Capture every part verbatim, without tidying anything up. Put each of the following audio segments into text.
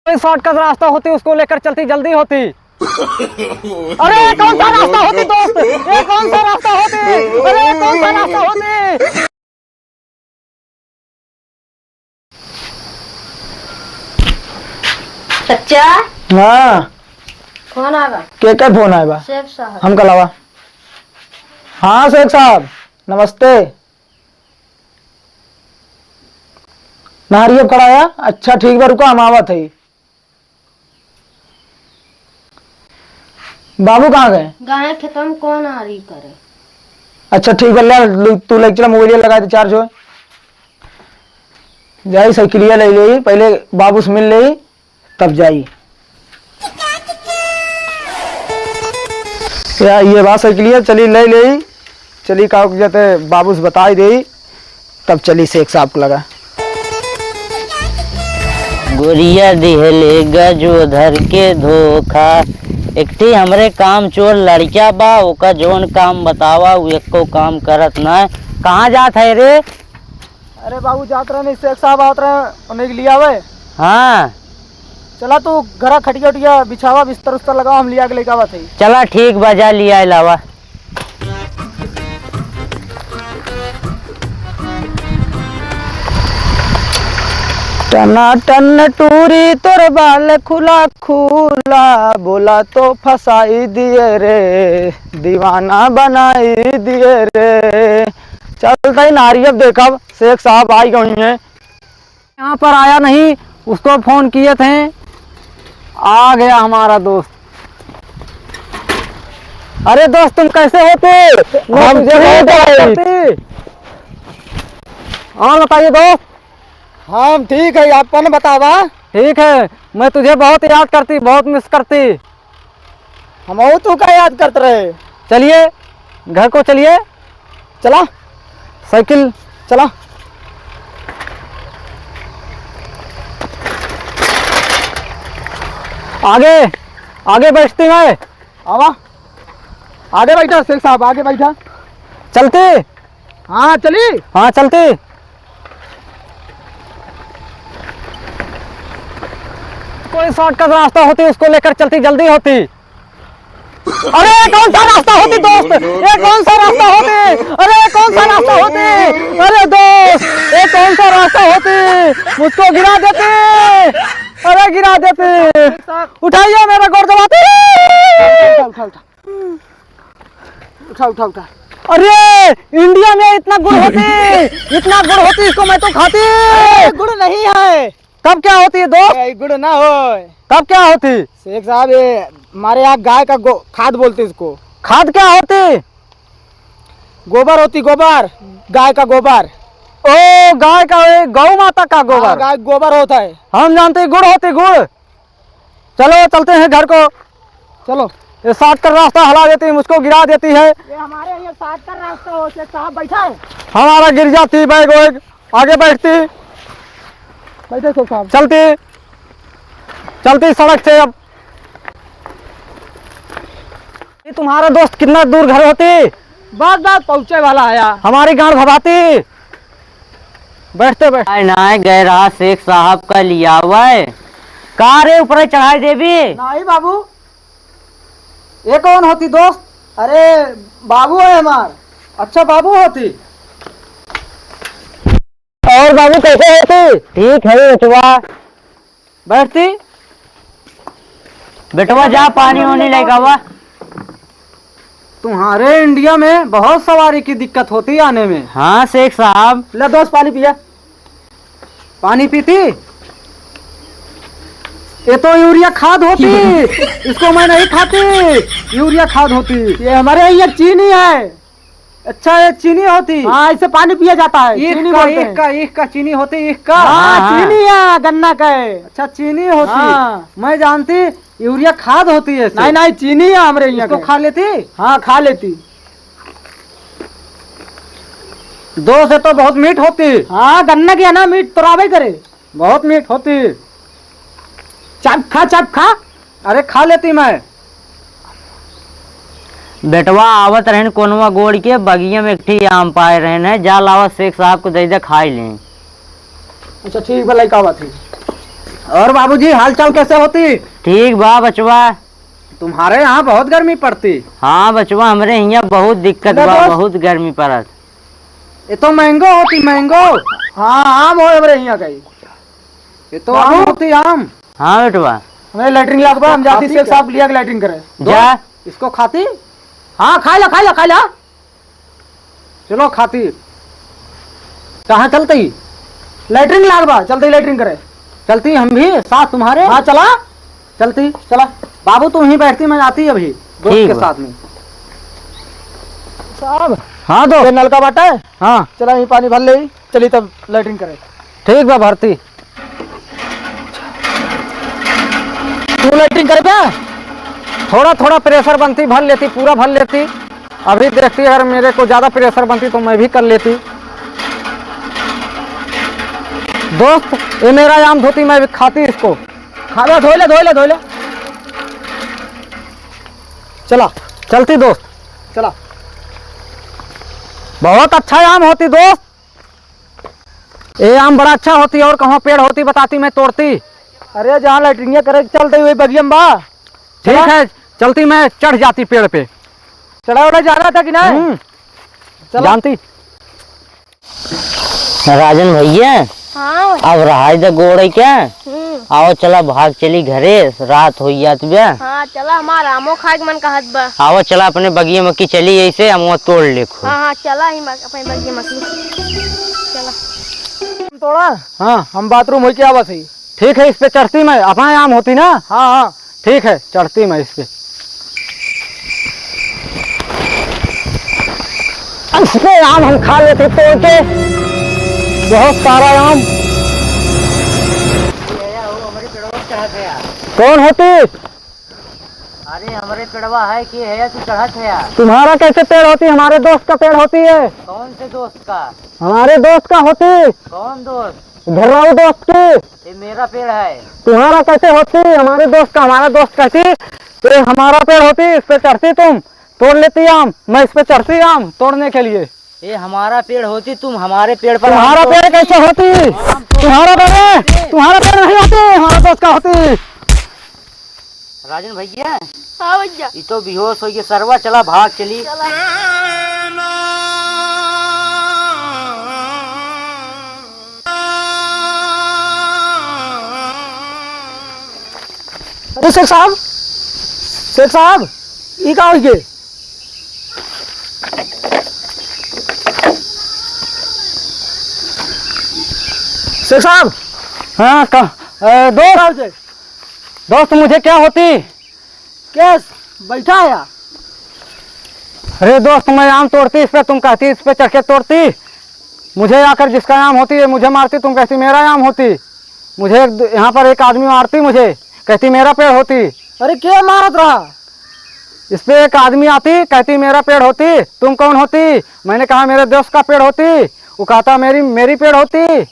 कोई शॉर्टकट रास्ता होती, उसको लेकर चलती, जल्दी होती। अरे, कौन सा रास्ता होती दोस्त? ये कौन सा रास्ता होती? अरे, कौन सा रास्ता होती? चचा। हाँ। फोन आवा। के का फोन आवा? शेख साहब। हम कलावा। हाँ शेख साहब, नमस्ते। नहरिया खड़ा है? अच्छा ठीक बा, रुका, हम आवत हई। बाबू कहाँ गए? गए खेतवा में, कौन आ रही करे। अच्छा ठीक बा, ले, तू लेके चला, मोबाइल लगा दे चार्ज हो। जाई साइकिलिया ले ले, पहले बाबू से मिल ले, तब जाई। या ये बात साइकिलिया चली ले ले, चली का जाते बाबू से बताई दे, तब चली शेख साहब के लगा। गोरिया दिहले गजो धर के धोखा। एक ठी हमरे काम चोर लड़किया बा, ओका जौन काम बतावा, उ एको काम करत ना। कहाँ जात है रे? अरे बाबू, जात रहे नहीं, शेख साहब आवत रहे, उन्हें के लियावे। हाँ। चला तू घरा खटिया उटिया बिछावा, बिस्तर उस्तर लगावा, हम लिया के लेके आवत है। चला ठीक बा, जा लिया लावा। टना टन टूरी तोर बाल खुला खुला, बोला तो फसाई दिए रे, दीवाना बनाई दिए रे। चलता ही नारी, अब देखब शेख साहब आई गई हैं। यहाँ पर आया नहीं, उसको फोन किए थे, आ गया हमारा दोस्त। अरे दोस्त, तुम कैसे हो तू? मैं हम तुझे बहुत याद करती। और बताइए दोस्त। हम ठीक है, अपन बतावा। ठीक है, मैं तुझे बहुत याद करती, बहुत मिस करती। हमहू तू का याद करत रहे। चलिए, घर को चलिए। चला। साइकिल। चला। आगे, आगे बैठती मैं। आवा। आगे बैठा शेख साहब, आगे बैठा। चलती? हाँ, चली। हाँ, चलती। कोई शॉर्टकट रास्ता होती, उसको लेकर चलती, जल्दी होती। अरे, कौन सा रास्ता होती दोस्त? ये कौन सा रास्ता होती? अरे, कौन सा रास्ता होती? अरे दोस्त, ये कौन सा रास्ता होती? मुझको गिरा देती। अरे, गिरा देती। उठाइए, मेरा गोड़ दबाती। उठा, उठा, उठा। उठा, उठा, उठा। अरे, इंडिया में इतना गुड़ होती, इतना गुड़ होती, इसको मैं तो खाती। अरे, गुड़ नहीं है। कब क्या होती है दोस्त? ए, गुड़ ना हो। कब क्या होती? शेख साहब, ये हमारे यहाँ गाय का गो-, खाद बोलते इसको। खाद क्या होती? गोबर होती, गोबर, गाय का गोबर। ओ, गाय का, ए, गौ माता का गोबर। हाँ, गाय गोबर होता है। हम जानते गुड़ होती, गुड़। चलो, चलते हैं घर को। चलो। ये शॉर्टकट रास्ता हला देती है, मुझको गिरा देती है। ये हमारे यहाँ शॉर्टकट रास्ता हो, शेख साहब बैठा है। हमारा गिर जाती बैग वैग, आगे बैठती। बैठे शेख साहब। चलती, चलती सड़क से अब। ये तुम्हारा दोस्त कितना दूर घर होती? बस, बस, पहुँचे वाला है यार। हमारी गांड भगाती। बैठते बैठ। आए ना गए रहा शेख साहब का लियावे। का रे, ऊपर चढ़ाई देवी? नहीं बाबू, ये कौन होती दोस्त? अरे बाबू है हमार। अच्छा बाबू होती। और बाबू कैसे होती? ठीक है बेटवा। बैठती। बेटवा जा पानी वानी लेके आवा। तुम्हारे इंडिया में बहुत सवारी की दिक्कत होती आने में। हाँ शेख साहब। ले दोस्त पानी पिया। पानी पीती? ये तो यूरिया खाद होती। इसको मैं नहीं खाती। यूरिया खाद होती। ये हमारे यहाँ चीनी है। अच्छा, ये चीनी होती? हाँ, इससे पानी पिया जाता है, ईख चीनी का, बोलते ईख हैं। का, ईख का चीनी होती, ईख का? हाँ, हाँ, हाँ। चीनी है, गन्ना का है। अच्छा, चीनी होती। हाँ। मैं जानती यूरिया खाद होती है इससे। नहीं, नहीं, चीनी है हमरे यहाँ इसको के। खा लेती? हाँ, खा लेती। दो से तो बहुत मीठ होती। हाँ, गन्ना की है ना, मीठ तोरावे करे। बहुत मीठ होती। चाप खा, चाप खा। अरे, खा लेती मैं। बेटवा आवत रहन कोनवा गोड़ के, बगिया में एक ठी आम पाए रहन है, जा लावा शेख साहब को दे दे, खाई लें। अच्छा, ठीक बा, लइका आवत है। और बाबूजी, हाल चाल कैसे होती? ठीक बा बचवा। तुम्हारे यहाँ बहुत गर्मी पड़ती। हाँ बचवा, हमरे हियाँ बहुत दिक्कत बा, बहुत गर्मी पड़त। ये तो mango होती, mango। हाँ, आम हो हमरे हियाँ का। ये तो आम होती, आम। हाँ बेटवा। हमें latrine लागबा, हम जाती शेख साहब लिया के latrine करे। जा। इसको खाती? हाँ, खा ला, खा ला, खा ला। चलो खाती। कहाँ चलती? Latrine लागबा, चलती latrine करे। चलती हम भी साथ तुम्हारे। हाँ, चला। चलती। चला। बाबू, तुम ही बैठती, मैं जाती अभी दोस्त के साथ में। साहब। हाँ दोस्त। ये नलका बाटे? हाँ। चला, यहीं पानी भर ले। चली तब latrine करे। ठीक बा, भरती। तू latrine करबे? थोड़ा थोड़ा pressure बनती, भर लेती, पूरा भर लेती। अभी देखती, अगर मेरे को ज्यादा pressure बनती तो मैं भी कर लेती। दोस्त, ये मेरा आम धोती, मैं भी खाती इसको। खा ले, धो ले, धो ले, धो ले। चला। चलती दोस्त। चला। बहुत अच्छा आम होती दोस्त। ए आम बड़ा अच्छा होती, और कहाँ पेड़ होती बताती, मैं तोड़ती। अरे, जहाँ latrine करे के चलते हुए बगिया में बा। ठीक है, चलती, मैं चढ़ जाती पेड़ पे। चढ़ा उड़ा जाना था कि ना? हम्म, चला। जानती। राजन भैया, हाँ। अब रहाई दे गोड़े क्या? हम्म। आओ चला, भाग चली घरे, रात हो जात बा। हाँ, चला, हमार आमो खाए के मन कहत बा। आओ चला, अपने बगिया में की चली, ऐसे हम तोड़ ले खूब। हाँ, हाँ, चला ही मा-, अपने बगिया में की। चला। तोड़ा? हाँ। हम bathroom होई के आवत ही। ठीक है, इस पे चढ़ती मैं, अपना आम होती ना? हाँ, हाँ। ठीक है, चढ़ती मैं इस पे। इस पे आम हम खा लेते तोड़ के, बहुत सारा आम। कौन होती? अरे, हमरे पेड़वा है कि है, तू चढ़त है यार। तुम्हारा कैसे पेड़ होती? हमारे दोस्त का पेड़ होती है। कौन से दोस्त का? हमारे दोस्त का होती। कौन दोस्त? घर्राऊ दोस्त की। ये मेरा पेड़ है। तुम्हारा कैसे होती? हमारे दोस्त का, हमारा दोस्त कहती, ये हमारा पेड़ होती, इस पे चढ़ती तुम, तोड़ लेती आम, मैं इस पे चढ़ती आम तोड़ने के लिए। ये हमारा पेड़ होती, तुम हमारे पेड़ पर आम तुम्हारा तोड़- पेड़ कैसे होती? आम तोड़- तुम्हारा पेड़ है, तुम्हारा पेड़ नहीं होती, हमारा दोस्त का होती। राजन भैया। हाँ भैया। ई तो बेहोश होइ गए सरवा, चला भाग चली। चला। अरे शेख साहब, शेख साहब, ई का होइ गए? शेख साहब। हाँ, का, ए, दोस्त, का होइ गए? दोस्त, मुझे क्या होती? कैस? बैठा है यार। अरे दोस्त, मैं आम तोड़ती, इस पे तुम कहती, इस पे चढ़ के तोड़ती। मुझे आकर जिसका आम होती है, मुझे मारती, तुम कहती मेरा आम होती। मुझे एक द-, यहाँ पर एक आदमी मारती मुझे, कहती मेरा पेड़ होती। अरे के मारत रहा? इस पे एक आदमी आती, कहती मेरा पेड़ होती, तुम कौन होती? मैंने कहा मेरे दोस्त का पेड़ होती। वो कहता मेरी, मेरी पेड़ होती।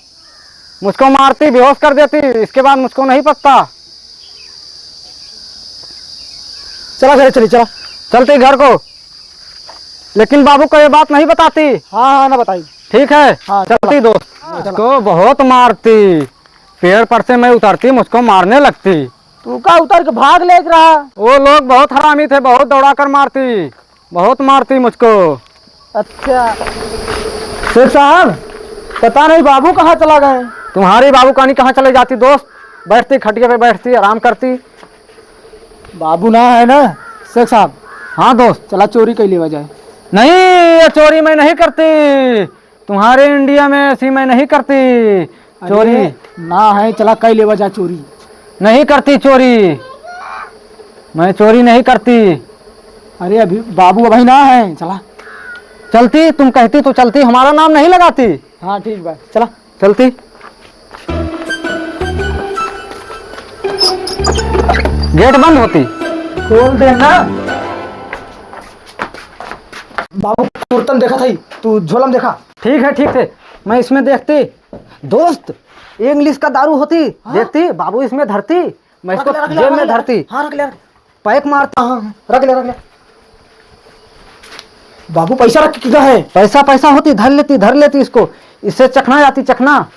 मुझको मारती, बेहोश कर देती, इसके बाद मुझको नहीं पता। चला घरे चली, चला। चलती घर को, लेकिन बाबू को ये बात नहीं बताती। हाँ, हाँ, ना बताई। ठीक है, हाँ, चलती चला। दोस्त। हाँ, चला। मुझको बहुत मारती, पेड़ पर से मैं उतरती, मुझको मारने लगती। तू का उतर के भाग लेके रहा? वो लोग बहुत हरामी थे, बहुत दौड़ा कर मारती। बहुत मारती मुझको। अच्छा। शेख साहब, पता नहीं बाबू कहाँ चला गए। तुम्हारी बाबू कहानी कहाँ चले जाती दोस्त? बैठती खटिया पे, बैठती, आराम करती। बाबू ना है ना शेख साहब? हाँ दोस्त। चला चोरी कर लेवा जाए। नहीं, ये चोरी मैं नहीं करती। तुम्हारे इंडिया में ऐसी मैं नहीं करती अरे, चोरी। ना है, चला कई लेवा जा चोरी। नहीं करती चोरी, मैं चोरी नहीं करती। अरे अभी बाबू अभी ना है, चला। चलती, तुम कहती तो चलती, हमारा नाम नहीं लगाती। हाँ ठीक बा, चला। चलती। गेट बंद होती। खोल दे ना। बाबू कुर्तन देखा था, तू झोलम देखा। ठीक है, ठीक है, मैं इसमें देखती। दोस्त, ये इंग्लिश का दारू होती, हाँ? देखती, बाबू इसमें धरती, मैं इसको रख ले, रख ले, जेब रख में ले। धरती। हाँ, रख ले, रख। पैक मारता। हाँ, हाँ, रख ले, रख ले। बाबू पैसा रख के क्या है? पैसा, पैसा होती, धर लेती, धर लेती इसको, इससे चखना जाती, चखना।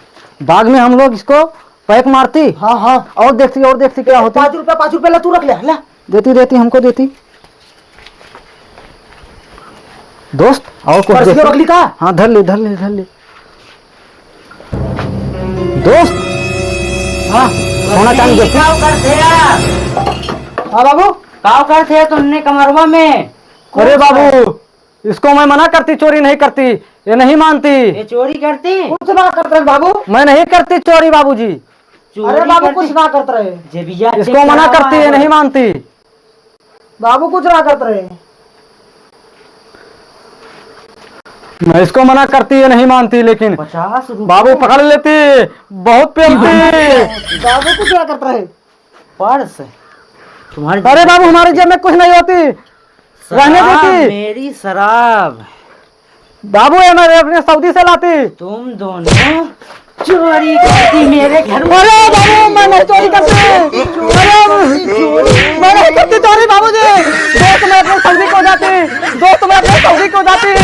बाद में हम लोग इसको पैक मारती। हाँ, हाँ। और देखती, और देखती क्या होती। पाँच रुपया, पाँच रुपया ला, तू रख ले, ला। देती, देती, हमको देती। दोस्त, और कुछ पर्स देखती? रख ली का? हाँ, धर ली, धर ली, धर ली। दोस्त, हाँ, सोना चांदी देखती? काव करते यार? हाँ बाबू। काव करते है तुमने कमरवा में? अरे बाबू, इसको मैं मना करती, चोरी नहीं करती, ये नहीं मानती। ये चोरी करती? कुछ ना करत रहे बाबू। मैं नहीं करती चोरी बाबूजी। चोरी अरे बाबू, करती? कुछ ना करत रहे। जेबिया इसको चेक मना करती, ये नहीं मानती। बाबू, कुछ ना करत रहे। मैं इसको मना करती, ये नहीं मानती, लेकिन पचास रुपये। बाबू पकड़ लेती, बहुत पेलती। बाबू, कुछ ना करत रहे। पर्स? तुम्हारे अरे बाबू, हमारे जेब में कुछ नहीं होती, रहने शराब, देती। मेरी शराब। बाबू, ये मैं अपने सऊदी से लाती। तुम दोनों चोरी करती मेरे घर में। अरे बाबू, मैं नहीं चोरी करती। अरे, मैं नहीं करती चोरी बाबूजी। दोस्त, मैं अपने सऊदी को जाती। दोस्त, मैं अपने सऊदी को जाती।